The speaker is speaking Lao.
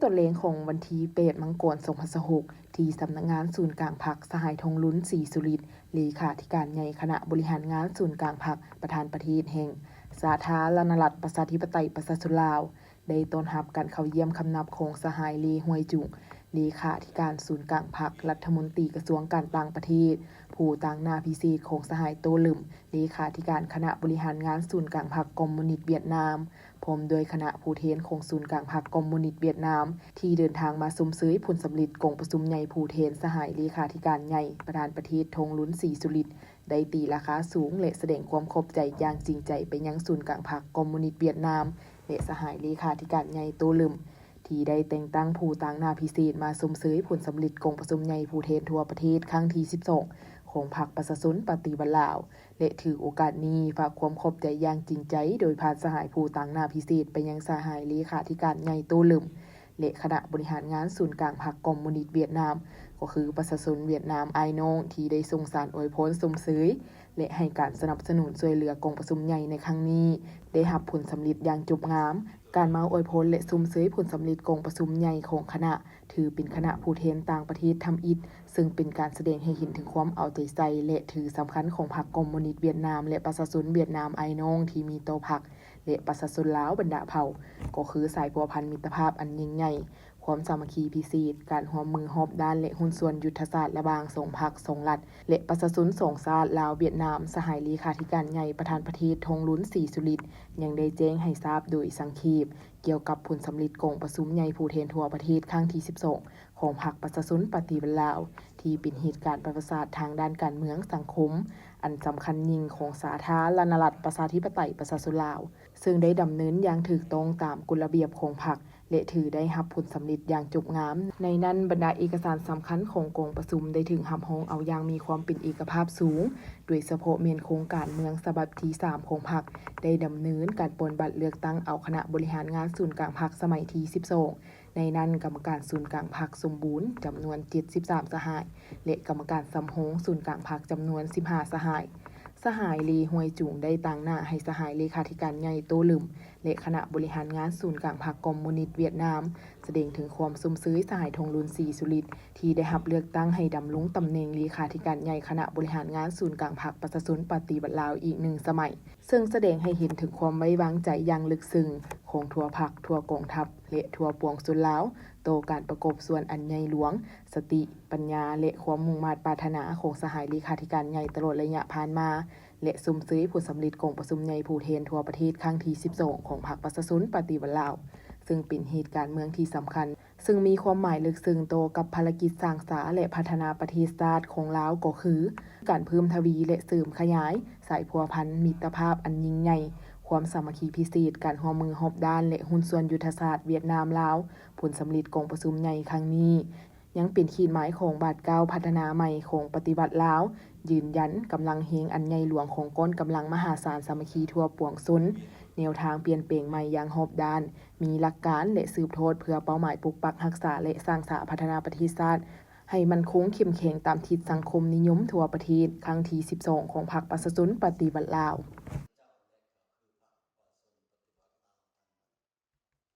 ຕອນແລງຂອງວັນທີແປດ ມັງກອນ ສອງພັນຊາວຫົກ ທີ່ສຳນັກງານສູນກາງພັກ ສະຫາຍ ທອງລຸນ ສີສຸລິດ ເລຂາທິການໃຫຍ່ຄະນະບໍລິຫານງານສູນກາງພັກ ປະທານປະເທດແຫ່ງສາທາລະນະລັດ ປະຊາທິປະໄຕ ປະຊາຊົນລາວ ໄດ້ຕ້ອນຮັບການເຂົ້າຢ້ຽມຄຳນັບຂອງສະຫາຍ ເລ ຮວຍຈຸງ ເລຂາທິການສູນກາງພັກ ລັດຖະມົນຕີກະຊວງການຕ່າງປະເທດ, ຜູ້ຕາງໜ້າພິເສດຂອງສະຫາຍ ໂຕ້ ເລິມ ເລຂາທິການຄະນະບໍລິຫານງານສູນກາງພັກຄອມມູນິດຫວຽດນາມ, ພ້ອມດ້ວຍຄະນະຜູ້ແທນຂອງສູນກາງພັກຄອມມູນິດຫວຽດນາມ ທີ່ເດີນທາງມາຊົມເຊີຍຜົນສຳເລັດກອງປະຊຸມໃຫຍ່ຜູ້ແທນສະຫາຍເລຂາທິການໃຫຍ່ ປະທານປະເທດ ທອງລຸນ ສີສຸລິດ ໄດ້ຕີລາຄາສູງ ແລະ ສະແດງຄວາມຂອບໃຈຢ່າງຈິງໃຈໄປຍັງສູນກາງພັກຄອມມູນິດຫວຽດນາມ ແລະ ສະຫາຍເລຂາທິການໃຫຍ່ ໂຕ້ ເລິມ ທີ່ໄດ້ແຕ່ງຕັ້ງຜູ້ຕາງໜ້າພິເສດມາຊົມເຊີຍຜົນສຳເລັດກອງປະຊຸມໃຫຍ່ຜູ້ແທນທົ່ວປະເທດຄັ້ງທີສິບສອງ ຂອງພັກປະຊາຊົນປະຕິວັດລາວ ແລະ ຖືໂອກາດນີ້ຝາກຄວາມຂອບໃຈຢ່າງຈິງໃຈ ໂດຍຜ່ານສະຫາຍຜູ້ຕາງໜ້າພິເສດໄປຍັງສະຫາຍເລຂາທິການໃຫຍ່ ໂຕ້ ເລິມ ແລະ ຄະນະບໍລິຫານງານສູນກາງພັກຄອມມູນິດຫວຽດນາມ ກໍຄືປະຊາຊົນຫວຽດນາມອ້າຍນ້ອງ ທີ່ໄດ້ສົ່ງສານອວຍພອນຊົມເຊີຍ ແລະ ໃຫ້ການສະໜັບສະໜູນຊ່ວຍເຫຼືອກອງປະຊຸມໃຫຍ່ໃນຄັ້ງນີ້ ໄດ້ຮັບຜົນສຳເລັດຢ່າງຈົບງາມ. ການມາອວຍພອນ ແລະ ຊົມເຊີຍຜົນສຳເລັດກອງປະຊຸມໃຫຍ່ຂອງຄະນະ ຖືເປັນຄະນະຜູ້ແທນຕ່າງປະເທດທຳອິດ, ເຊິ່ງເປັນການສະແດງໃຫ້ເຫັນເຖິງຄວາມເອົາໃຈໃສ່ ແລະ ຖືສຳຄັນຂອງພັກຄອມມູນິດຫວຽດນາມ ແລະ ປະຊາຊົນຫວຽດນາມອ້າຍນ້ອງທີ່ມີຕໍ່ພັກ ແລະ ປະຊາຊົນລາວບັນດາເຜົ່າ, ກໍຄືສາຍພົວພັນມິດຕະພາບອັນຍິ່ງໃຫຍ່, ຄວາມສາມັກຄີພິເສດ, ການຮ່ວມມືຮອບດ້ານ ແລະ ຫຸ້ນສ່ວນຍຸດທະສາດລະຫວ່າງສອງພັກ, ສອງລັດ ແລະ ປະຊາຊົນສອງຊາດ ລາວ-ຫວຽດນາມ. ສະຫາຍເລຂາທິການໃຫຍ່ ປະທານປະເທດ ທອງລຸນ ສີສຸລິດ ຍັງໄດ້ແຈ້ງໃຫ້ຊາບໂດຍສັງເຂບ ກ່ຽວກັບຜົນສຳເລັດກອງປະຊຸມໃຫຍ່ຜູ້ແທນທົ່ວປະເທດຄັ້ງທີສິບສອງ ຂອງພັກປະຊາຊົນປະຕິວັດລາວ ທີ່ເປັນເຫດການປະຫວັດສາດທາງດ້ານການເມືອງສັງຄົມ ອັນສຳຄັນຍິ່ງຂອງສາທາລະນະລັດ ປະຊາທິປະໄຕ ປະຊາຊົນລາວ, ເຊິ່ງໄດ້ດຳເນີນຢ່າງຖືກຕ້ອງຕາມກົດລະບຽບຂອງພັກ ແລະ ຖືໄດ້ຮັບຜົນສຳເລັດຢ່າງຈົບງາມ. ໃນນັ້ນ, ບັນດາເອກະສານສຳຄັນຂອງກອງປະຊຸມໄດ້ຖືກຮັບຮອງເອົາຢ່າງມີຄວາມເປັນເອກະພາບສູງ, ໂດຍສະເພາະແມ່ນໂຄງການເມືອງສະບັບທີສາມຂອງພັກ ໄດ້ດຳເນີນການປ່ອນບັດເລືອກຕັ້ງເອົາຄະນະບໍລິຫານງານສູນກາງພັກສະໄໝທີສິບສອງ, ໃນນັ້ນກຳມະການສູນກາງພັກສົມບູນຈຳນວນເຈັດສິບສາມສະຫາຍ ແລະ ກຳມະການສຳຮອງສູນກາງພັກຈຳນວນສິບຫ້າສະຫາຍ. ສະຫາຍ ເລ ຮວຍຈຸງ ໄດ້ຕາງໜ້າໃຫ້ສະຫາຍເລຂາທິການໃຫຍ່ ໂຕ້ ເລິມ ແລະ ຄະນະບໍລິຫານງານສູນກາງພັກຄອມມູນິດຫວຽດນາມ ສະແດງເຖິງຄວາມຊົມເຊີຍສະຫາຍ ທອງລຸນ ສີສຸລິດ ທີ່ໄດ້ຮັບເລືອກຕັ້ງໃຫ້ດຳລົງຕຳແໜ່ງເລຂາທິການໃຫຍ່ຄະນະບໍລິຫານງານສູນກາງພັກປະຊາຊົນປະຕິວັດລາວອີກໜຶ່ງສະໄໝ, ເຊິ່ງສະແດງໃຫ້ເຫັນເຖິງຄວາມໄວ້ວາງໃຈຢ່າງເລິກເຊິ່ງຂອງທົ່ວພັກ, ທົ່ວກອງທັບ ແລະ ທົ່ວປວງຊົນລາວ ຕໍ່ການປະກອບສ່ວນອັນໃຫຍ່ຫຼວງ, ສະຕິ, ປັນຍາ ແລະ ຄວາມມຸ່ງມາດປາດຖະໜາຂອງສະຫາຍເລຂາທິການໃຫຍ່ຕະຫຼອດໄລຍະຜ່ານມາ ແລະ ຊົມເຊີຍຜົນສຳເລັດກອງປະຊຸມໃຫຍ່ຜູ້ແທນທົ່ວປະເທດຄັ້ງທີສິບສອງ ຂອງພັກປະຊາຊົນປະຕິວັດລາວ, ເຊິ່ງເປັນເຫດການເມືອງທີ່ສຳຄັນ ເຊິ່ງມີຄວາມໝາຍເລິກເຊິ່ງຕໍ່ກັບພາລະກິດສ້າງສາ ແລະ ພັດທະນາປະເທດຊາດຂອງລາວ ກໍຄື ການເພີ່ມທະວີ ແລະ ເສີມຂະຫຍາຍສາຍພົວພັນມິດຕະພາບອັນຍິ່ງໃຫຍ່, ຄວາມສາມັກຄີພິເສດ, ການຮ່ວມມືຮອບດ້ານ ແລະ ຫຸ້ນສ່ວນຍຸດທະສາດຫວຽດນາມ-ລາວ. ຜົນສຳເລັດກອງປະຊຸມໃຫຍ່ຄັ້ງນີ້ ຍັງເປັນຂີດໝາຍຂອງບາດກ້າວພັດທະນາໃໝ່ຂອງປະຕິວັດລາວ, ຢືນຢັນກຳລັງແຮງອັນໃຫຍ່ຫຼວງຂອງກ້ອນກຳລັງມະຫາສານສາມັກຄີທົ່ວປວງຊົນ, ແນວທາງປ່ຽນແປງໃໝ່ຢ່າງຮອບດ້ານ, ມີຫຼັກການ ແລະ ສືບທອດເພື່ອເປົ້າໝາຍປົກປັກຮັກສາ ແລະ ສ້າງສາພັດທະນາປະເທດຊາດ ໃຫ້ໝັ້ນຄົງເຂັ້ມແຂງຕາມທິດສັງຄົມນິຍົມທົ່ວປະເທດ ຄັ້ງທີສິບສອງ ຂອງພັກປະຊາຊົນປະຕິວັດລາວ.